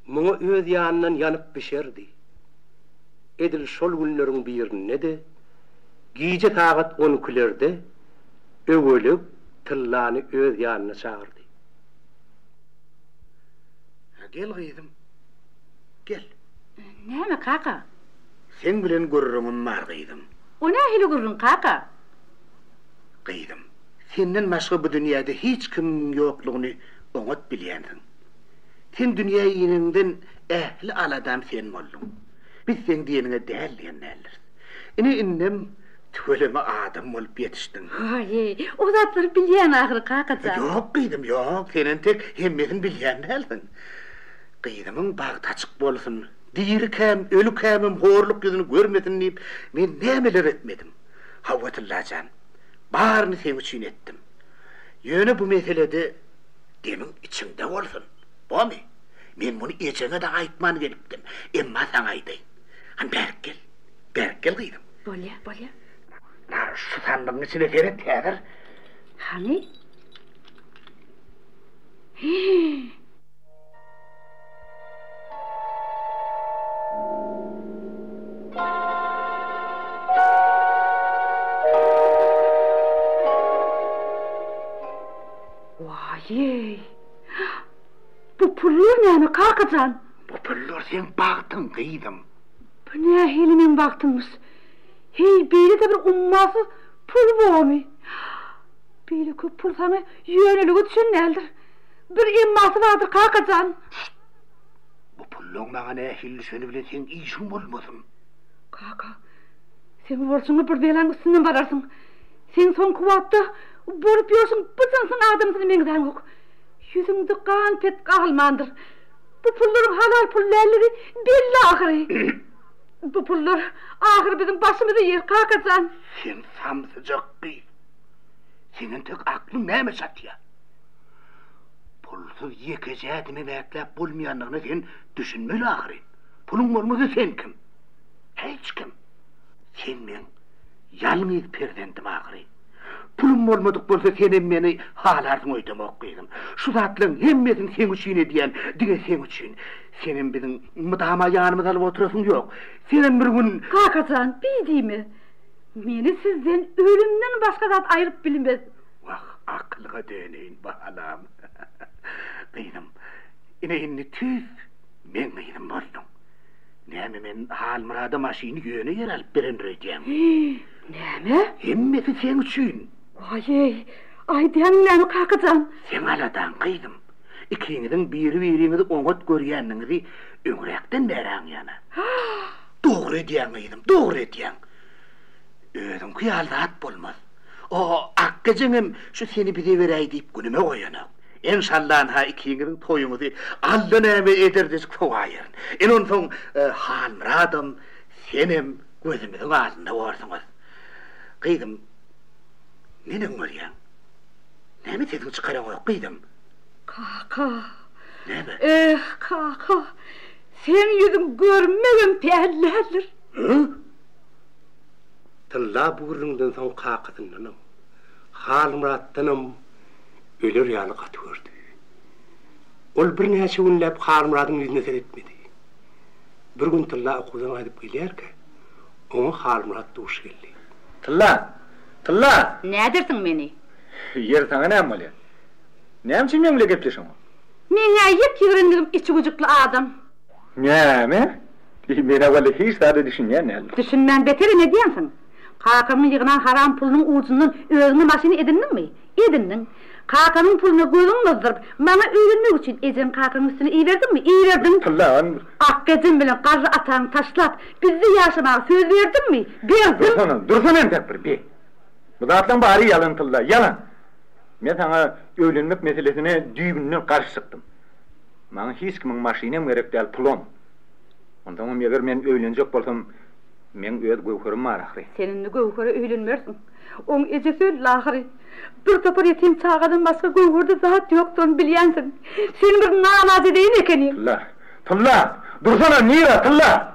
Muňa öz ýanyndan ýanyp bişerdi. Edil şol günleriň birinde-de, gije sagat on ikilerde Öwelek Tyllany öz ýanyna çagyrdy. Gel gyzym, gel. Näme, kaka? Seň bilen gürrüňim bar, gyzym. O nähili gürrüň, kaka? Gyzym, senden başga bu dünýäde hiç kimiň ýoklugyny oňat bilýänsiň. Sen dünýä ineniňden ähli aladam sen bolduň. Biz seň diýeniňe däl diýen däldiris. Ine indem tüweleme adam bolup ýetişdiň. Waý, o zatlary bilýän ahyry, kaka jan. Ýok, gyzym, ýok, sen entek hemmesini bilýän dälsiň. Gyzymyň bagty açyk bolsun, dirikäm, ölükämem horluk ýüzüni görmesin diýip, men nämeler etmedim. Hawa, Tylla jan, baryny seň üçin etdim. Ýöne bu meselede demiň içiňde bolsun. Bormy? Men muny ejeňe-de aýtman gelipdim. Emma saňa aýdaýyn. Hany bärik gel. Bärik gel, gyzym. Bolýa, bolýa. Na, şu sandygyň içine seret häzir. Hany? Hii! Waý-eý! Bu pullar näme, kaka jan? Bu pullar seň bagtyň, gyzym. Bu nähili meň bagtymmyş? Heý, beýle-de bir ummasyz pul bormy? Beýle köp pul saňa ýönelige düşen däldir. Bir emmasy bardyr, kaka jan. Şşt! Bu pullaň maňa nähili düşeni bilen seň işiň bolmasyn. Kaka, sen bu bolşuňa bir belaň üstünden bararsyň. Seň soňky wagtda bolup ýörşüň bu jynsyň adamsyna meňzäňok. Ýüzüňde gan-pet galmandyr. Bu pullaryň halal pul dälligi belli ahyry. Bu pullar ahyry biziň başymyzy iýer, kaka jan. Sen samsyjak gyz. Seň entek aklyň nämä çatýar? Pulsuz ýekeje ädimem ätläp bolmaýandygyna sen düşünmeli ahyryn. Puluň bolmasa sen kim? Hiç kim. Sen meň ýalňyz perzendim ahyryn. Pulum bolmadyk bolsa senem meni halarsyň öýdemok gyzym. Şu zatlaryň hemmesini seň üçin edýän, diňe seň üçin. Senem biziň mydama ýanymyza alyp oturasyň ýok. Senem bir gün. Kaka jan, beý diýme. Meni sizden ölümden başga zat aýryp bilmez. Wah, akylyňa döneýin, balam. Gyzym, ine indi tüýs meň gyzym bolduň. Näme men Halmyrada maşyny ýöne ýere alyp berendir öýdýäňmi? Hii, näme? Hemmesi seň üçin. Waý-eý, aýdýanyň näme, kaka jan? Seň aladaň, gyzym. Ikiňiziň biri-biriňizi oňat görýändigiňizi öňräkden bäri aňýan-a. Dogry edýäň, gyzym, dogry edýäň. Özüňki ýaly zat bolmaz. O Akgejeňem şu seni bize beräý diýip günüme goýanok. Enşallanha ikiňiziň toýuňyzy Alla näme eder-dejik sowaýaryn. Ine onsoň Halmyradam, senem gözümiziň alnynda borsuňyz. Gyzym, neneň görýäň? Näme sesiňi çykaraňok, gyzym? Kaka. Näme? Eh, kaka, seň ýüzüň görmegem päl däldir. Hü? Tylla bu gürrüňden soň kakasyndanam, Halmyratdanam öler ýaly gaty gördi. Ol birnäçe günläp Halmyradyň ýüzüne seretmedi. Bir gün Tylla okuwdan gaýdyp gelýärkä, oňa Halmyrat duş geldi. Tylla! Tylla! Nädersiň meni? Ýeri saňa näme bolýar? Näme üçin meň bile gepleşeňok? Meň-ä ýek ýigrendigim içi güjükli adam. Näme? Men-ä walla hiç zada düşünýän däldim. Düşünmän beterem edýänsiň. Kakamyň ýygnan haram pulunyň ujundan özüňe maşyn edindiňmi? Edindiň. Kakamyň puluna gözüňi gyzdyryp, maňa öýlenmek üçin ejeň-kakaňyň üstüne iberdiňmi? Iberdiň. Tylla. Akgejem bilen garry ataňy taşlap, bizde ýaşamaga söz berdiňmi? Berdiň. Dursana, dursana entek bir, bi. Bu zatlaň bary ýalan Tylla, ýalan. Men saňa öýlenmek meselesine düýbünden garşy çykdym. Maňa hiç kimiň maşynam gerek däl, pulam. Onsoňam eger men öýlenjek bolsam, meň öz Göwherim bar ahyry. Sen indi Göwhere öýlenmersiň. Oň ejesi öldi ahyry. Bir topar ýetim çagadan başga Göwherde zat ýokdugyny bilýänsiň. Sen bir nalajedeýin ekeniň. Tylla! Tylla! Dursana, nirä, Tylla!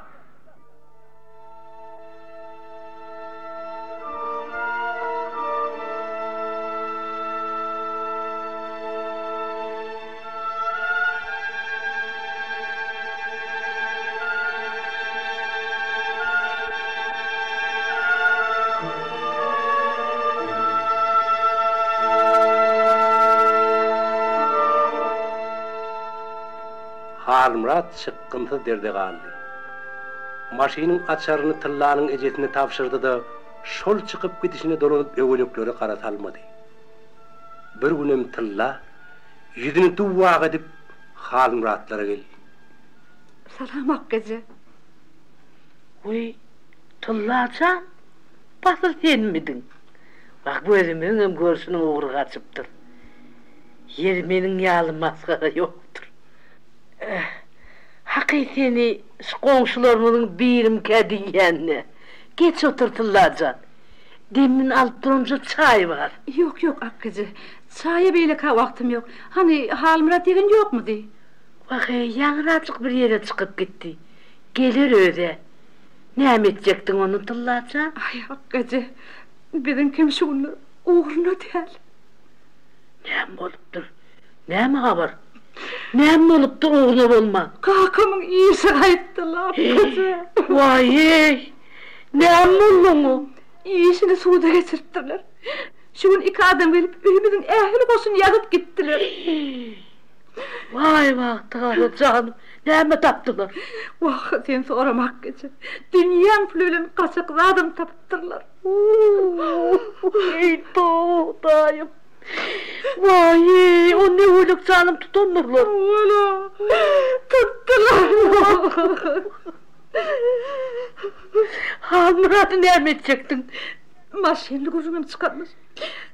Halmyrat çykgynsyz derde galdy. Maşynyň açaryny Tyllanyň ejesine tabşyrdy-da, şol çykyp gidişine dolanyp öweleklere gara salmady. Bir günem Tylla ýüzüni duw-ak edip Halmyratlara geldi. Salam Akgeje. Wiý, Tylla jan, basyr senmidiň? Wah, gözümiňem görşüniň ugry gaçypdyr. Ýeri meniň ýaly masgara ýokdur. Haky seni şu goňşularymyzyň birimkä diýýän-dä. Geç otur, Tylla jan. Demini alyp duranja çaý bar. Ýok, ýok, Akgeje. Çaýa beýlekä wagtym ýok. Hany, Halmyrat ýegen ýokmudy? Wah-eý, ýaňrajyk bir ýere çykyp gitdi. Geler öz-ä. Näme etjekdiň ony, Tylla jan? Aý, Akgeje, biziňkem şu günler ugruna däl. Näme bolupdyr? Näme habar? Näme bolupdyr ugruna bolman? Kakamyň işi gaýtdy-la, Akgeje. Waý-eý! Näme boldy oňa? Işini suda geçiripdirler. Şu gün iki adam gelip, öýümiziň ähli goşuny ýazyp gitdiler. Waý, bagtygara janym, näme tapdylar? Wah, sen sorama Akgeje. Dünýäň puly bilen gaçak zadam tapypdyrlar. Eý, toba, Hudaýym! Waý-eý, o ne welek janym tutandyrlar? Wala, tutdular. Halmyrady näme etjekdiň? Maşynly gürrüňem çykarmyş.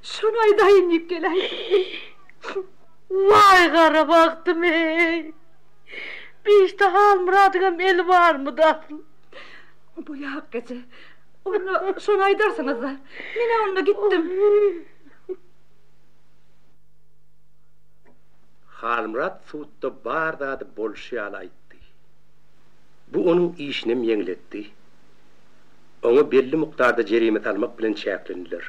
Şony aýdaýyn diýip geläýdim. Waý gara bagtym-eý! Bi işde Halmyradyňam eli barmydy asyl? Bolýa Hakgeje. Onda şony aýdarsyňyz-da. Men-ä onda gitdim. Halmyrat sudda bar zady bolşy ýaly aýtdy. Bu onuň işinem ýeňletdi. Oňa belli mukdarda jerime salmak bilen çäklendiler.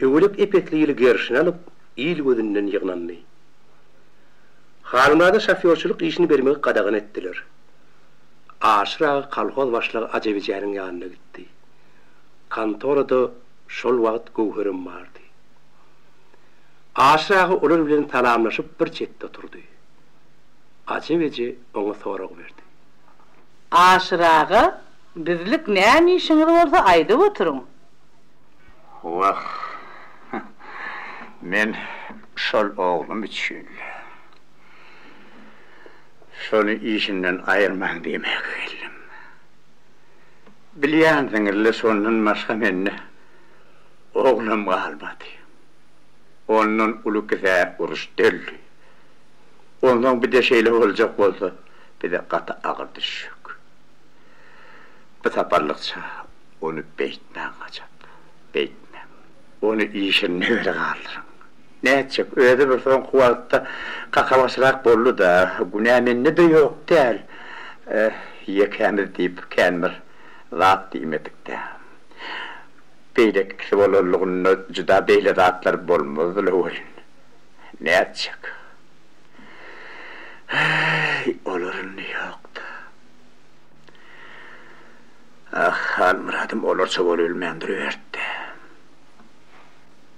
Öwelek ep-esli ýyly gerşine alyp, il gözünden ýygnandy. Halmyrada şofýorçylyk işini bermegi gadagan etdiler. Aşyr aga kolhoz başlygy Ajabijäniň ýanyna gitdi. Kontorada şol wagt Göwherem bardy. Aşyr aga olar bilen salamlaşyp bir çetde oturdy. Ajap eje oňa sorag berdi. Aşyr aga, bizlik näme işiňiz bolsa aýdyp oturyň. Wah, men şol oglum üçin şony işinden aýyrmaň diýmäge geldim. Bilýänsiňiz-le şondan başga mende oglum galmady. Ondan uly kisä uruş döldi. Onsoň bir-de şeýle boljak bolsa, bize gaty agyr düşjek. Bu saparlykça ony beýtmäň ajap, beýtmäň. Ony işinde beri galdyryň. Nätjek, özi bir soňky wagtda kakabaşyrak boldy-da, günä mende-de ýok däl. Ýekämiz diýip kän bir zat diýmedik-dä. Beýleki ikisi bolanlygynda juda beýle zatlar bolmazdy-la welin, nätjek. Häý, olar indi ýok-da. Ah, Halmyradym olarça bolubilmän duruberdi.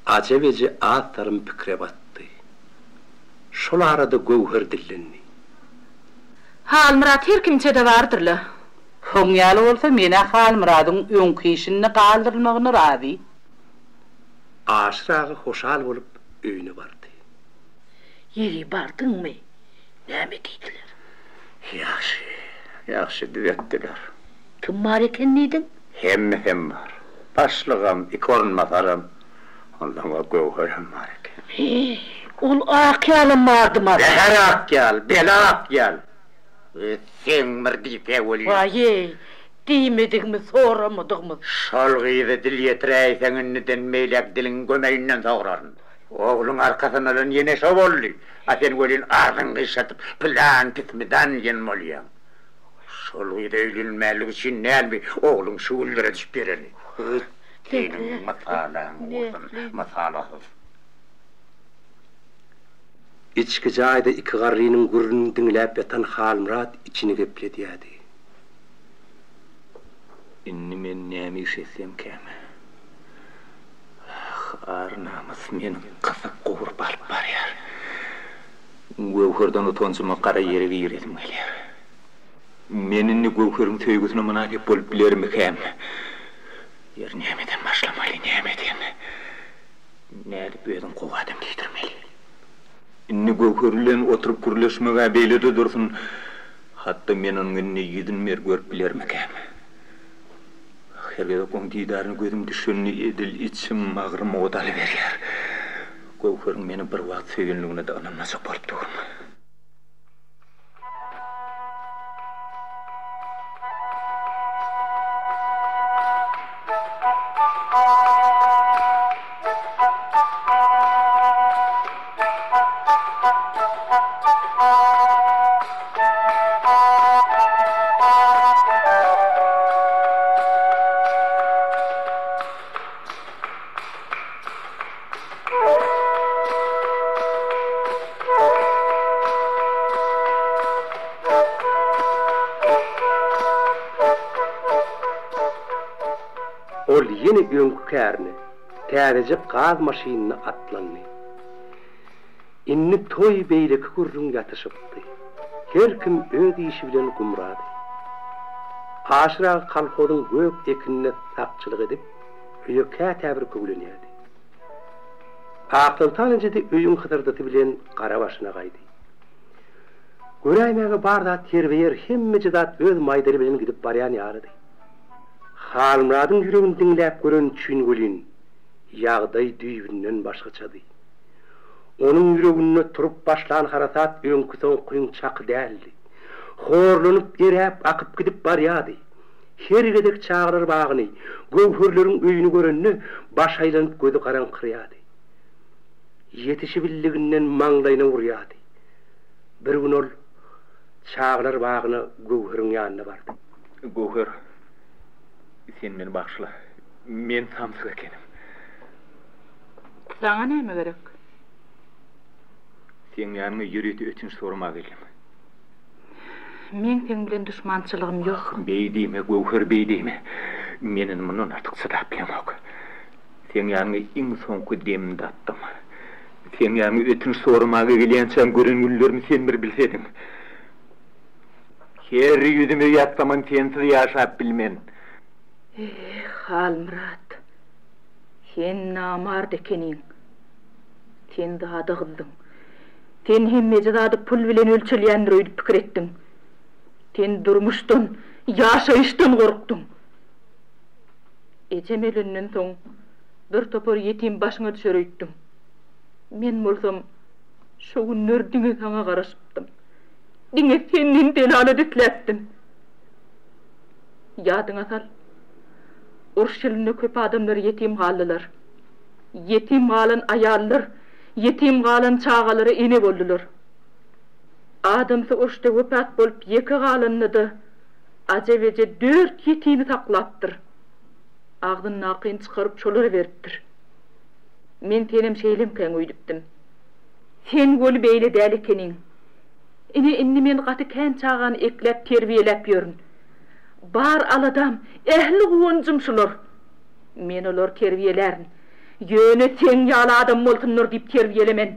Ajap eje az salym pikire batdy. Şol arada Göwher dillendi. Halmyrat her kimçe-de bardyr-la. Şoň ýaly bolsa men-ä Halmyradyň öňki işinde galdyrylmagyna razy. Aşyr aga hoşal bolup öýüne bardy. Ýeri bardyňmy? Näme diýdiler? Ýagşy, ýagşy düzetdiler. Kim bar eken diýdiň? Hemmesem bar. Başlygam, iki orunbasaram, onsoň-a Göwherem bar eken. Hi, ol Akýalam bardymy? Zäher Akýal, bela Akýal. Seň bir diýse welin. Waý-eý, diýmedigimiz, soramadygymyz. Şol gyza dil ýetiräýseň indiden beýläk diliňi gömeýinden sograryn. Ogluň arkasyny alan ýene şo boldy. A sen welin agzyňy gyşardyp pylan pismidan diýen bolýaň. Şol gyza öýlenmänligi üçin dälmi ogluň şu günlere düşüp ýöreni. Hüýt, seniň mysalaň bolsun, mysalasyz. Içki jaýda iki garrynyň gürrüňini diňläp ýatan Halmyrat içini gepledýärdi. Indi men näme iş etsemkäm? Ah, ar-namys meni gysyp-gowrup alyp barýar. Göwherden utanjyma gara ýere giresim gelýär. Men indi Göwheriň söýgüsine mynasyp bolup bilermikäm? Ýeri nämeden başlamaly, nämeden? Nädip özüň gowy adam diýdirmeli? Indi Göwher bilen oturyp gürleşmeg-ä beýle-de dursun, hatda men onuň indi ýüzüni bir görüp bilermikäm? Her gezek oň didaryna gözüm düşende edil içim, bagrym ot alyberýär. Göwheriň meni bir wagt söýenligine-de ynanmajak bolup durun. Ol ýene öňki kärine, täzeje gaz maşynyna atlandy. Indi toý beýleki gürrüň ýatyşypdy. Her kim öz işi bilen gümrady. Aşyr aga kolhozyň gök ekinine sakçylyk edip, öýe käte bir köwlenýärdi. Aksoltan eje-de öýüň hysyrdysy bilen gara başyna gaýdy. Göräýmäge bar zat ýerbe-ýer, hemmeje zat öz maýdaly bilen gidip barýan ýalydy. Halmyradyň ýüregini diňläp göreni üçin welin, ýagdaý düýbünden başgaçady. Onuň ýüreginde turup başlan harasat öňki-soňkyň çaky däldi. Horlanyp, eräp, akyp gidip barýardy. Her gezek çagalar bagyny, Göwherleriň öýüni görende, baş aýlanyp gözi garaňkyrýardy. Ýetişibildiginden maňlaýyna urýardy. Bir gün ol çagalar bagyna Göwheriň ýanyna bardy. Göwher, sen meni bagyşla. Men samsyk ekenim. Saňa näme gerek? Seň ýanyňa ýörite ötünç soramaga geldim. Meň seň bilen duşmançylygym ýok. Beý diýme, Göwher, beý diýme. Men indi mundan artyk çydap bilemok. Seň ýanyňa iň soňky demimi datdym. Seň ýanyňa ötünç soramaga gelýänçäm gören günlerimi sen bir bilsediň. Her ýüzüme ýatsaman sensiz ýaşap bilmen. Eh, Halmyrat, sen namart ekeniň. Sen zada gyzdyň. Sen hemmeje zady pul bilen ölçelýändir öýdüp pikir etdiň. Sen durmuşdan, ýaşaýyşdan gorkduň. Ejem ölenden soň bir topar ýetim başyňa düşer öýtdüň. Men bolsam. Şo günler diňe saňa garaşypdym. Diňe senden delalat isläpdim. Ýadyňa sal. Uruş ýylynda köp adamlar ýetim galdylar. Ýetim galan aýallar, ýetim galan çagalara ene boldular. Adamsy uruşda wepat bolup ýeke galanda-da Ajap eje dört ýetimi saklapdyr. Agzyndakyny çykaryp şolara beripdir. Men senem şeýlemkäň öýdüpdim. Sen weli beýle däl ekeniň. Ine indi men gaty kän çagany ekläp terbiýeläp ýörün. Bar aladam, ähli guwanjym şular. Men olary terbiýelärin. Ýöne seň ýaly adam bolsunlar diýip terbiýelemen.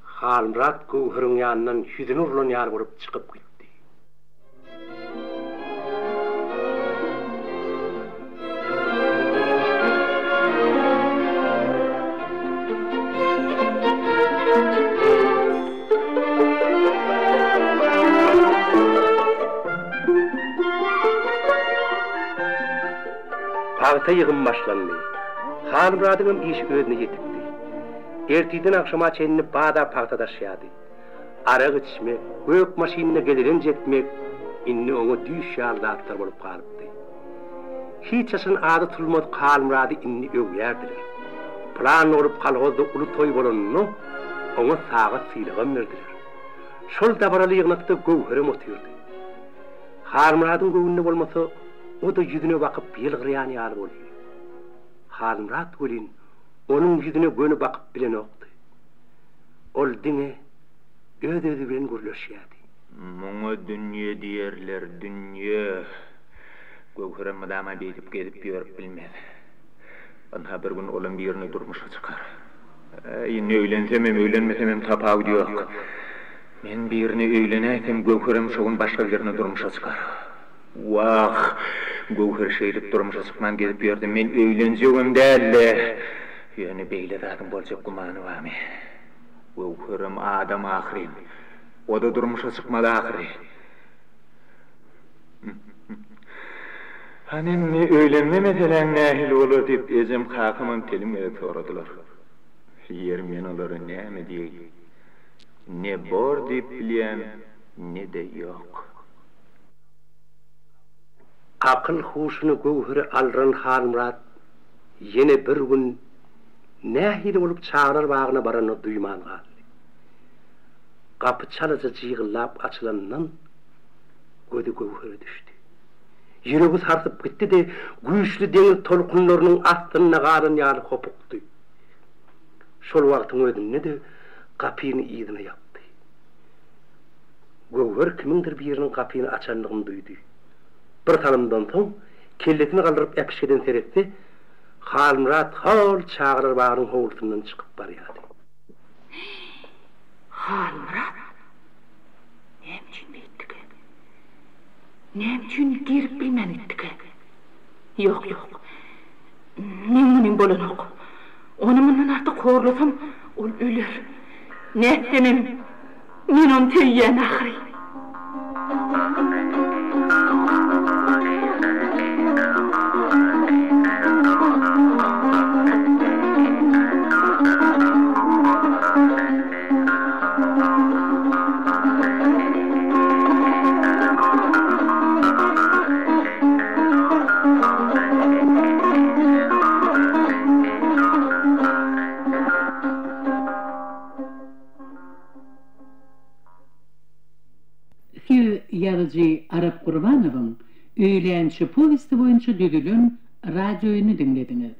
Halmyrat Göwheriň ýanyndan ýüzüne urlan ýaly bolup çykyp gitdi. Pagta ýygym başlandy. Halmyradyňam işi özüne ýetikdi. Ertirden agşama çenli bada pagta daşýardy. Arak içmek, gök maşynda gezelenç etmek indi oňa düýş ýaly zatlar bolup galypdy. Hiç haçan ady tutulmadyk Halmyrady indi öwýärdiler. Pylan bolup kolhozda uly toý bolanda oňa sagat sylagam berdiler. Şol dabaraly ýygnakda Göwherem otyrdy. Halmyradyň göwnüne bolmasa, o-da ýüzüne bakyp ýylgyrýan ýaly boldy. Halmyrat welin onuň ýüzüne göni bakyp bilenokdy. Ol diňe öz-özi bilen gürleşýärdi. Muňa dünýe diýerler, dünýe! Göwherem mydama beýdip gezip ýörüp bilmez. Ynha bir gün olam birine durmuşa çykar. Äý, indi öýlensemem, öýlenmesemem tapawudy ýok. Men birine öýlenäýsem, Göwherem şo gün başga birine durmuşa çykar. Wah, Göwher şeýdip durmuşa çykman gezip ýörse, men öýlenjegem däl-le. Ýöne beýle zadyň boljak gümany barmy? Göwherem adam ahyryn. O-da durmuşa çykmaly ahyry. Hany indi öýlenme meseläň nähili bolar diýip ejem kakamam telim gezek soradylar. Ýeri men olara näme diýeýin? Ne bor diýip bilýän, ne-de ýok. Akyl-huşuny Göwhere aldyran Halmyrat ýene bir gün nähili bolup çagalar bagyna baranyny duýman galdy. Gapy çalaja jygyllap açylanyndan gözi Göwhere düşdi. Ýüregi sarsyp gitdi-de, güýçli deňiz tolkunlarynyň astynda galan ýaly hopukdy. Şol wagtyň özünde-de gapyny yzyna ýapdy. Göwher kimiňdir biriniň gapyny açandygyny duýdy. Bir salymdan soň, kellesini galdyryp äpişgeden seretse, Halmyrat hol çagalar bagynyň howlusyndan çykyp barýardy. Halmyrat näme üçin beýtdikä? Näme üçin girip bilmän gitdikä? Ýok, ýok. Meň munym bolanok. Ony mundan artyk horlasam, ol öler. Nätsemem, men ony söýýän ahyry. Siz ýazyjy Arap Gurbanowyň Öýlänçi powesti boýunça düzülen radioýyny diňlediňiz.